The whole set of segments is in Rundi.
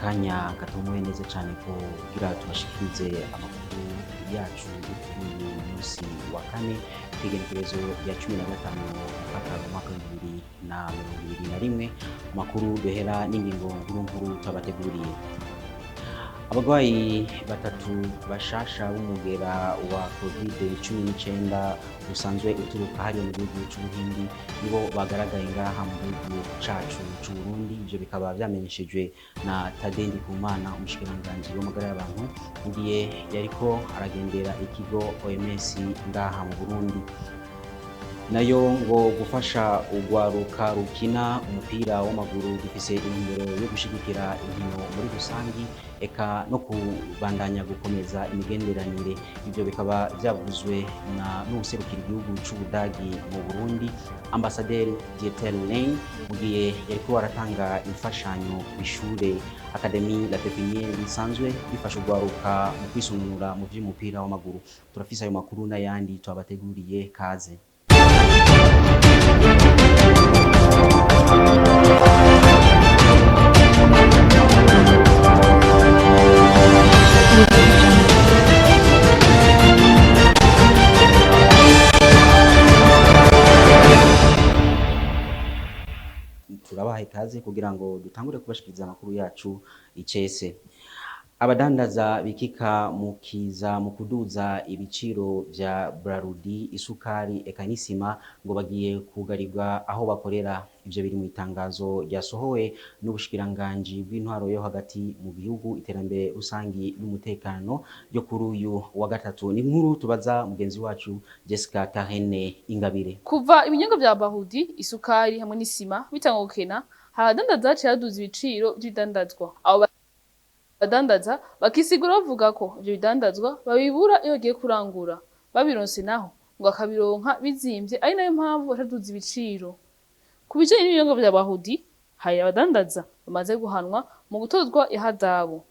Nakanya gatomoye neza cyane kugira tubashikirize amakuru yacu yo kuri uyu munsi wa kane, kw'igenekerezo rya 15 Mukakaro, umwaka 2021. Amakuru duhera n'ingingo nkuru nkuru twabateguriye. Abagwayi batatu bashasha b'umugera wa COVID-19 usanzwe uturuka hariya mu gihugu c'Ubuhindi nibo bagaragaye ngaha mu gihugu cacu c'Uburundi. Ivyo bikaba vyamenyeshejwe na Tade Ndikumana, umushikiranganji w'amagara y'abantu, mu gihe yariko aragendera ikigo OMS ngaha mu Burundi. Nayo ngo gufasha urwaruka rukina umupira w'amaguru gifise intumbero yo gushigikira inkino muri rusangi, eka no kubandanya gukomeza imigenderanire. Ivyo bikaba vyavuzwe na n'uwuserukira igihugu c'Ubudagi mu Burundi, Ambasaderi Dieter Lane, mu gihe yariko aratanga imfashanyo kw'ishure Académie La Pépinière risanzwe rifasha urwaruka mu kwisununura mu vy'umupira w'amaguru. Turafise ayo makuru n'ayandi twabateguriye. Kaze. Turabaha ikaze kugira ngo dutangure kubashikiriza amakuru yacu icese. Abadandaza bikika mu kiza mu kuduza ibiciro vya Brarudi, isukari eka n'isima ngo bagiye kugarirwa aho bakorera. Ivyo biri mu itangazo ryasohowe n'ubushikiranganji bw'intwaro yo hagati mu gihugu, iterambere rusangi n'umutekano ryo kuri uyu wa gatatu. Ni inkuru tubaza mugenzi wacu Jessica Kahene Ingabire. Kuva ibinyobwa vya Brarudi, isukari hamwe n'isima bitangwa gukena, hari abadandaza baciye baduza ibiciro vy'ibidandazwa. Abo badandaza bakisigura bavuga ko ivyo bidandazwa babibura iyo bagiye kurangura, babironse naho ngo bakabironka bizimvye, ari nayo mpamvu bacaduza ibiciro. Ku bijanye n'ibinyobwa vya Brarudi, hari abadandaza bamaze guhanwa mu gutozwa ihadabu.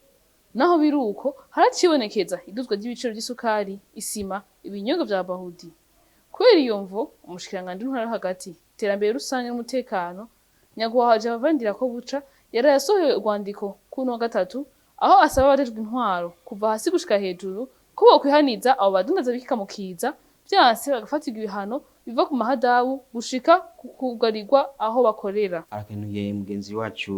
Naho biruko, haracibonekeza iduzwa ry'ibiciro vy'isukari, isima, ibinyobwa vya Brarudi. Kubera iyo mvo, umushikiranganji w'intwaro yo hagati, iterambere rusange n'umutekano, Nyakubahwa Gervais Ndirakobuca, yaraye asohoye urwandiko kuri uno wa gatatu, aho asaba abajejwe intwaro kuva hasi gushika hejuru ko bokwihaniza abo badandaza bikika mu kiza, vyanse bagafatirwa ibihano biva ku mahadabu gushika ku kugarirwa aho bakorera. Arakenuye mugenzi wacu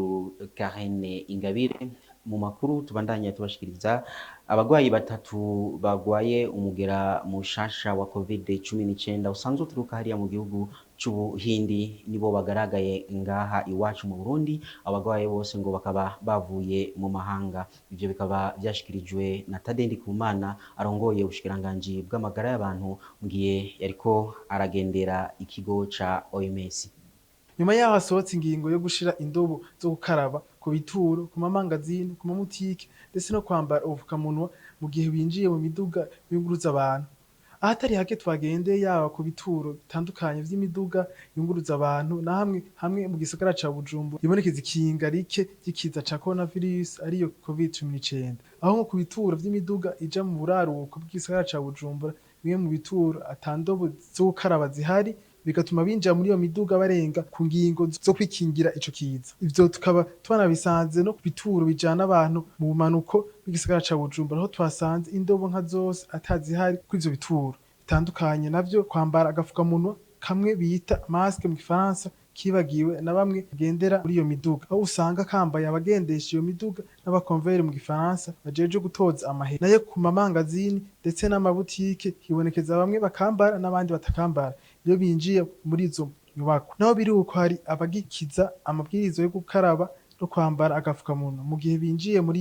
Karene Ingabire. Mu makuru tubandanya tubashikiriza, abagwayi batatu bagwaye umugera mushasha wa COVID-19 usanzwe uturuka hariya mu gihugu c'Ubuhindi nibo bagaragaye ngaha iwacu mu Burundi. Abagwayi bose ngo bakaba bavuye mu mahanga. Ivyo bikaba vyashikirijwe na Tade Ndikumana, arongoye ubushikiranganji bw'amagara y'abantu, mu gihe yariko aragendera ikigo ca OMS. Nyuma yaho hasohotse ingingo yo gushira indobo zo gukaraba ku bituro, ku mamangazini, ku mabutike, ndetse no kwambara ubupfukamunwa mu gihe winjiye mu miduga yunguruza abantu. Ahatari hake twagendeye, yaba ku bituro bitandukanye vy'imiduga yunguruza abantu na hamwe hamwe mu gisagara ca Bujumbura, ibonekeza ikinga rike ry'ikiza ca coronavirus, ariyo COVID-19, aho nko ku bituro vy'imiduga ija mu buraruko bw'igisagara ca Bujumbura, bimwe mu bituro ata ndobo zo gukaraba zihari, bigatuma binjira muri iyo miduga barenga ku ngingo zo kwikingira ico kiza. Ivyo tukaba twanabisanze no ku bituro bijana abantu mu bumanuko bw'igisagara ca Bujumbura, aho twasanze indobo nka zose atazihari kuri ivyo bituro bitandukanye. Navyo kwambara agafukamunwa kamwe bita masque mu gifaransa kibagiwe na bamwe bagendera muri iyo miduga, aho usanga kambaye abagendesha iyo miduga n'abakonveri mu gifaransa bajeje gutoza amahera. Nayo ku mamangazini ndetse n'amabutike hibonekeza bamwe bakambara n'abandi batakambara iyo binjiye muri izo nyubako. Naho biri uko, hari abagikiza amabwiriza yo gukaraba no kwambara agafukamunwa mu gihe binjiye muri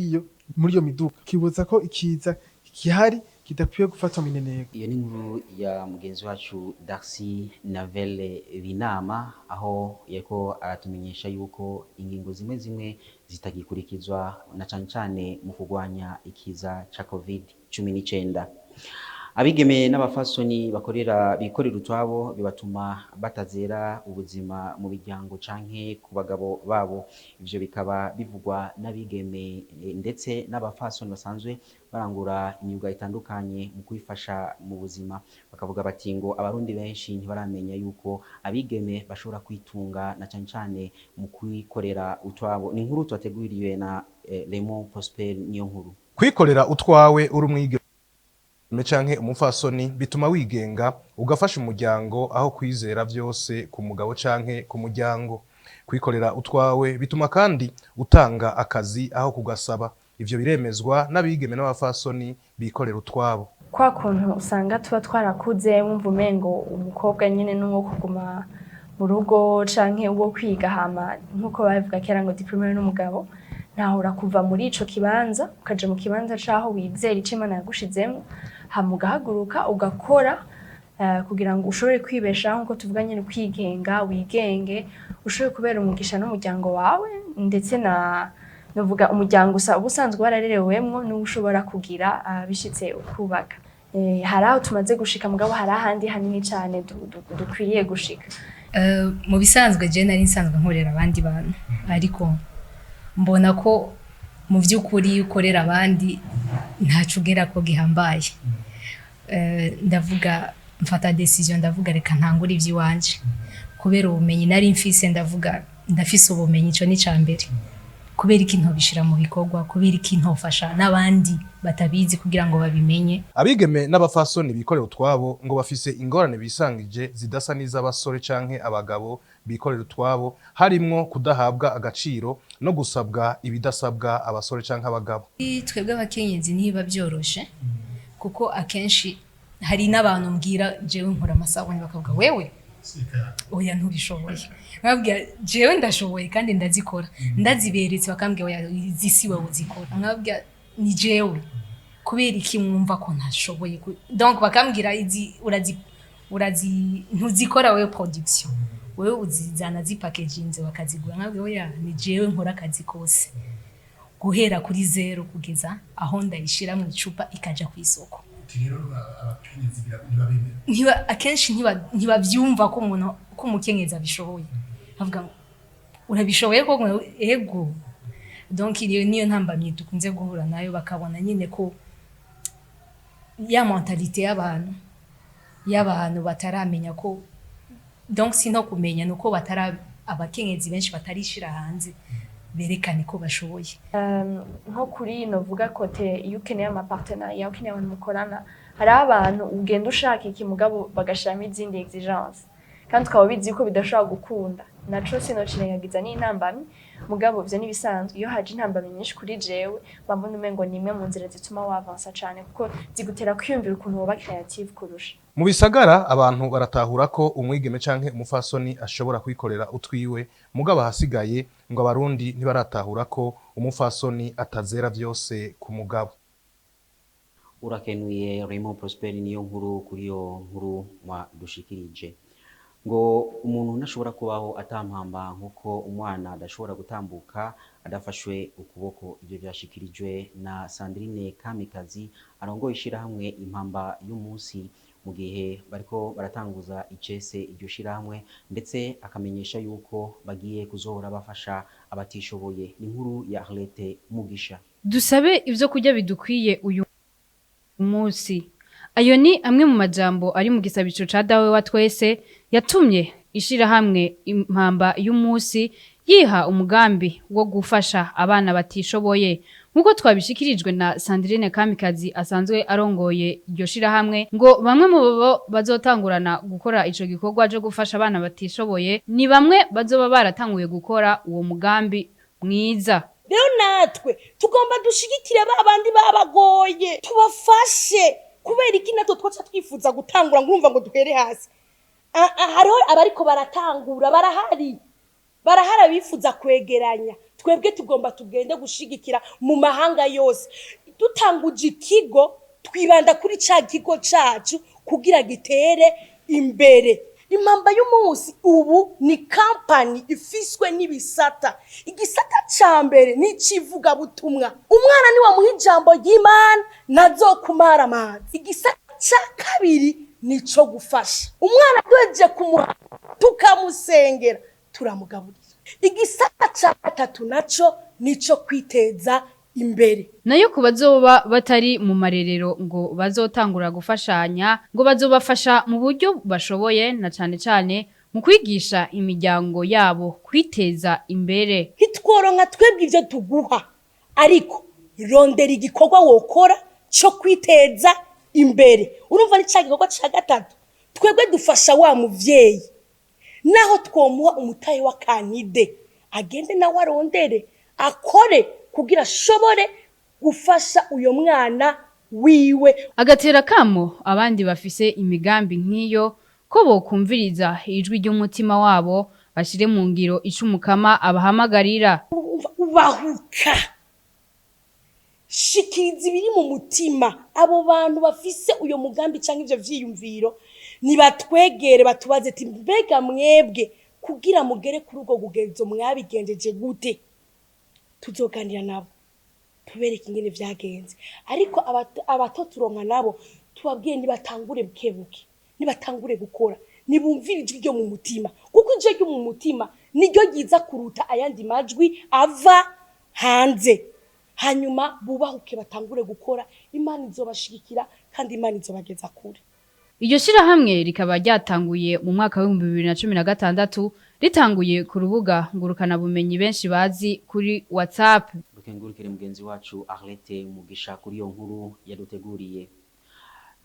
iyo miduga, kibutsa ko ikiza gihari kidakwiye gufatwa minenego. Iyo ni inkuru ya mugenzi wacu Darcy Navelle Binama, aho yariko aratumenyesha yuko ingingo zimwe zimwe zitagikurikizwa, na cane cane mu kurwanya ikiza ca COVID-19. Abigeme n'abafasoni bakorera bikorera utwabo bibatuma batazera ubuzima mu miryango canke ku bagabo babo. Ivyo bikaba bivugwa n'abigeme ndetse n'abafasoni basanzwe barangura imyuga itandukanye mu kwifasha mu buzima. Bakavuga bati ngo abarundi benshi ntibaramenya yuko abigeme bashobora kwitunga na cane cane mu kwikorera utwabo. Ni inkuru twateguriwe na Raymond Prosper niyo nkuru. Kwikorera utwawe uri umwigeme canke umupfasoni bituma wigenga, ugafasha umuryango aho kwizera vyose ku mugabo canke ku muryango. Kwikorera utwawe bituma kandi utanga akazi aho kugasaba. Ivyo biremezwa n'abigeme n'abapfasoni bikorera utwabo. Kwa kuntu usanga tuba twarakuze wumva umengo umukobwa nyene n'uwo kuguma mu rugo canke uwo kwiga, hama nkuko babivuga kera ngo diplôme n'umugabo, ntahora kuva muri ico kibanza ukaja mu kibanza caho wizera ico Imana yagushizemwo, hama ugahaguruka ugakora kugira ngo ushobore kwibeshaho, nkuko tuvuga nyene kwigenga, wigenge, ushobore kubera umugisha n'umuryango wawe, ndetse na novuga umuryango usa uba usanzwe wararerewemwo n'uwo ushobora kugira bishitse ukubaka. Hari aho tumaze gushika, mugabo hari ahandi hanini cane dukwiriye gushika. Mu bisanzwe je nari nsanzwe nkorera abandi bantu, ariko mbona ko mu by'ukuri iyo ukorera abandi ntaco ugera ko gihambaye. Ndavuga, mfata décision, ndavuga reka ntangure ivy'iwanje kubera ubumenyi nari mfise. Ndavuga ndafise ubumenyi, ico ni ica mbere. Kubera iki ntobishira mu bikorwa? Kubera iki ntofasha n'abandi batabizi kugira ngo babimenye? Abigeme n'abafasoni bikorera utwabo ngo bafise ingorane bisangije zidasa n'iz'abasore canke abagabo bikorera utwabo, harimwo kudahabwa agaciro no gusabwa ibidasabwa abasore canke abagabo. Twebwe abakenyezi ntibiba byoroshe, kuko akenshi hari n'abantu mbwira jewe nkora amasabuni, bakavuga wewe oya, ntubishoboye. Nkababwira jewe ndashoboye kandi ndazikora, ndaziberetse, bakambwira oya, izi si wowe uzikora. Nkababwira ni jewe, kubera iki mwumva ko ntashoboye? Donc bakambwira izi urazi urazi ntuzikora wewe, production wewe uzizana zipakeginze bakazigura. Nkabwira oya, ni jewe nkora akazi kose guhera kuri zéro kugeza aho ndayishira mu icupa ikaja ku isoko. Rero abakenyezi ntibabemera? Ntiba akenshi ntibavyumva ko umuntu, ko umukenyezi abishoboye. Avuga ngo urabishoboye koko? Ego. Donc iyo niyo ntambamyi dukunze guhura nayo, bakabona nyine ko ya mentalité y'abantu bataramenya ko, donc si no kumenya, nuko batara abakenyezi benshi batarishira hanze berekane ko bashoboye. Nko kuri novuga côté iyo ukeneye ama partenariat, ukeneye abantu mukorana, hariho abantu ugenda ushaka iki mugabo bagashiramo izindi exigence, kandi ukaba ubizi yuko bidashobora gukunda. Naco sinocirengagiza, ni intambamyi, mugabo ivyo n'ibisanzwe. Iyo haje intambamyi nyinshi, kuri jewe mba mbona umengo ni imwe mu nzira zituma wavansa cane, kuko zigutera kwiyumvira ukuntu woba creative kurusha. Mu bisagara abantu baratahura ko umwigeme canke umupfasoni ashobora kwikorera utwiwe, mugabo ahasigaye ngo abarundi ntibaratahura ko umupfasoni atazera vyose ku mugabo. Urakenuye Raymond Prosper niyo nkuru kuri iyo nkuru mwadushikirije. Ngo umuntu ntashobora kubaho atampamba nk'uko umwana adashobora gutambuka adafashwe ukuboko. Ibyo byashikirijwe na Sandrine Kamikazi arongoye ishirahamwe Impamba y'Umunsi, mu gihe bariko baratanguza icese iryo shirahamwe, ndetse akamenyesha yuko bagiye kuzohora bafasha abatishoboye. Ni inkuru ya Arlette Mugisha. Dusabe ibyo kurya bidukwiye uyu munsi. Ayo ni amwe mu majambo ari mu gisabisho ca Dawe wa twese yatumye ishirahamwe Impamba y'Umunsi yiha umugambi wo gufasha abana batishoboye, nk'uko twabishikirijwe na Sandrine Kamikazi asanzwe arongoye iryo shirahamwe. Ngo bamwe mu bo bazotangurana gukora ico gikorwa cyo gufasha abana batishoboye ni bamwe bazoba baratanguye gukora uwo mugambi mwiza. Rero natwe tugomba dushigikire ba bandi babagoye, tubafashe. Kubera iki natwe twaca twifuza gutangura ngo urumva ngo duhere hasi? Hariho abariko baratangura, barahari, barahari abifuza kwegeranya. Twebwe tugomba tugende gushigikira mu mahanga yose. Dutanguje ikigo, twibanda kuri ca kigo cacu kugira gitere imbere. Impamba y'Umunsi ubu ni kampani ifiswe n'ibisata. Igisata ca mbere ni icivugabutumwa. Umwana niwamuha ijambo ry'Imana ntazokumara amazi. Igisata cya kabiri nico gufasha umwana. Duhejeje kumuha, tukamusengera, turamugaburira. Igisata cya gatatu naco nico kwiteza imbere. Nayo ku bazoba batari mu marerero, ngo bazotangura gufashanya, ngo bazobafasha mu buryo bashoboye, na cane cane mu kwigisha imiryango yabo kwiteza imbere. Ntitworonka twebwe ibyo tuguha, ariko rondera igikorwa wokora cyo kwiteza imbere. Urumva, ni cya gikorwa cya gatatu. Twebwe dufasha wa muvyeyi, naho twomuha umutahe wa kanide, agende nawe arondere, akore kugira ashobore gufasha uyo mwana wiwe. Agatera kamo abandi bafise imigambi nk'iyo ko bokumviriza ijwi ry'umutima wabo, bashire mu ngiro ico Umukama abahamagarira. Ubahuka, shikiriza ibiri mu mutima. Abo bantu bafise uyo mugambi cyangwa ivyo vyiyumviro, nibatwegere, batubaze ati: "Mbega mwebwe kugira mugere kuri urwo rugezo mwabigenjeje gute?" Tuzoganira nabo, tubereke ingene vyagenze. Ariko abato turonka nabo tubabwiye nibatangure buke buke, nibatangure gukora, nibumvire ijwi ryo mu mutima, kuko ijwi ryo mu mutima niryo ryiza kuruta ayandi majwi ava hanze. Hanyuma bubahuke, batangure gukora, Imana izobashigikira kandi Imana izobageza kure. Iryo shirahamwe rikaba ryatanguye mu mwaka w'2016, ritanguye ku rubuga ngurukanabumenyi benshi bazi kuri WhatsApp. Dukengurukire mugenzi wacu Arlette Mugisha kuri iyo nkuru yaduteguriye.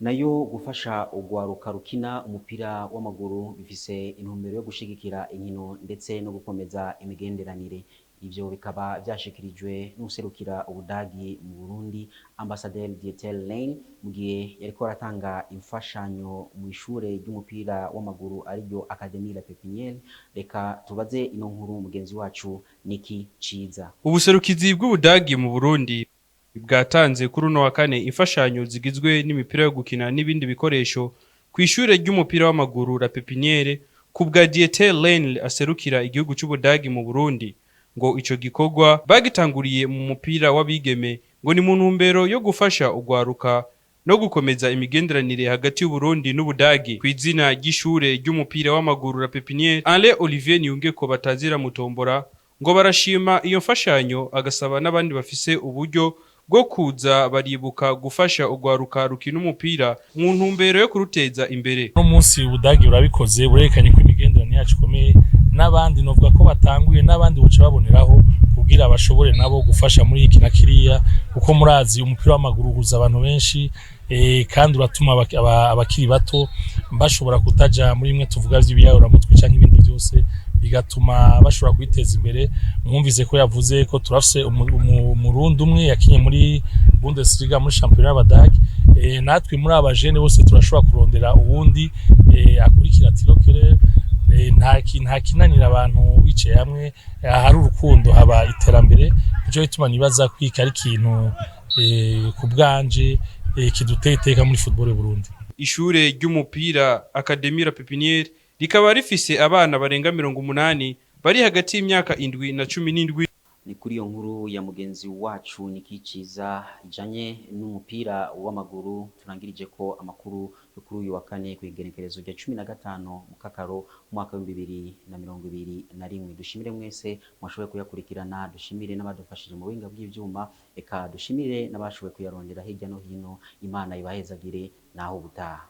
Nayo gufasha urwaruka rukina umupira w'amaguru bifise intumbero yo gushigikira inkino ndetse no gukomeza imigenderanire. Ivyo bikaba vyashikirijwe n'userukira Ubudagi mu Burundi, Ambassadeur Dieter Lane, mu gihe yariko aratanga imfashanyo mu ishure ry'umupira w'amaguru ariryo Académie La Pépinière. Reka tubaze ino nkuru mugenzi wacu Niki Ciza. Ubuserukizi bw'Ubudagi mu Burundi bwatanze kuri uno wa kane imfashanyo zigizwe n'imipira yo gukina n'ibindi bikoresho ku ishure ry'umupira w'amaguru La Pépinière. Ku bwa Dieter Lane aserukira igihugu c'Ubudagi mu Burundi, ngo ico gikorwa bagitanguriye mu mupira w'abigeme, ngo ni mu ntumbero yo gufasha urwaruka no gukomeza imigenderanire hagati y'Uburundi n'Ubudagi. Ku izina ry'ishure ry'umupira w'amaguru La Pépinière, Alain Olivier Niyungeko batazira Mutombora, ngo barashima iyo mfashanyo, agasaba n'abandi bafise uburyo bwo kuza baribuka gufasha urwaruka rukina umupira mu ntumbero yo kuruteza imbere. Uno munsi Ubudagi burabikoze, burerekanye ko imigenderanire yacu ikomeye n'abandi. Novuga ko batanguye, n'abandi buca baboneraho kugira bashobore nabo gufasha muri iki na kiriya, kuko murazi umupira w'amaguru uhuza abantu benshi, kandi uratuma abakiri bato bashobora kutaja muri imwe tuvuga vy'ibiyayuramutwe canke ibindi byose, bigatuma bashobora kwiteza imbere. Mwumvise ko yavuze ko turafise umurundi umwe yakinye muri Bundesliga, muri shampiyona y'Abadagi. Natwe muri aba jeunes bose turashobora kurondera uwundi akurikira Thilo Kehrer. Nta kinanira abantu bicaye hamwe. Ahari urukundo haba iterambere. Nico gituma nibaza kwika ari ikintu, ku bwanje, kiduteye iteka muri football y'u Burundi. Ishure ry'umupira Académie La Pépinière rikaba rifise abana barenga 80 bari hagati y'imyaka 7 na 17. Ni kuri iyo nkuru ya mugenzi wacu Nikiciza ijanye n'umupira w'amaguru turangirije ko amakuru yo kuri uyu wa kane ku igenekerezo rya 15 Mukakaro umwaka w'2021. Dushimire mwese mwashoboye kuyakurikirana, dushimire n'abadufashije mu buhinga bw'ivyuma, eka dushimire n'abashoboye kuyarondera hirya no hino. Imana ibahezagire, naho ubutaha.